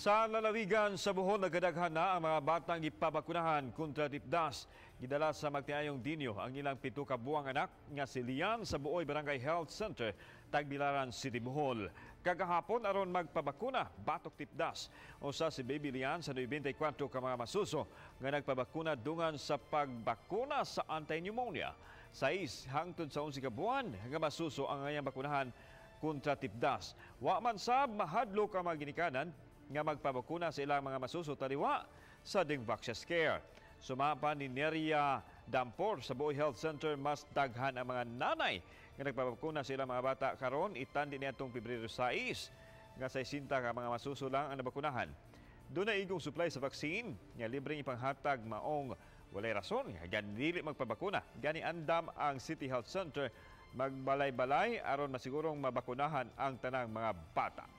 Sa lalawigan sa Bohol, nagkadaghan na ang mga batang gipabakunahan kontra tipdas. Gidala sa Magtiayong Dinyo ang ilang 7 ka buwang anak nga si Lian sa Buoy Barangay Health Center, Tagbilaran City, Bohol. Kagahapon aron magpabakuna batok tipdas. Usa si Baby Lian sa 94 ka mga masuso nga nagpabakuna dungan sa pagbakuna sa anti-pneumonia. 6 hangtod sa 11 ka buwan nga masuso ang angayang bakunahan kontra tipdas. Wa man sab mahadlok ang mga ginikanan nga magpabakuna sa ilang mga masuso taliwa sa Dengvaxia Scare. Sumapa ni Neria Dampor sa Buoy Health Center, mas daghan ang mga nanay nga nagpabakuna sa ilang mga bata karon itandi niadtong Pebrero 6 nga 60 ka mga masuso lang ang nabakunahan. Duna igong supply sa vaccine nga libreng ipanghatag, maong walay rason nga dili magpabakuna. Gani andam ang City Health Center magbalay-balay aron masigurong mabakunahan ang tanang mga bata.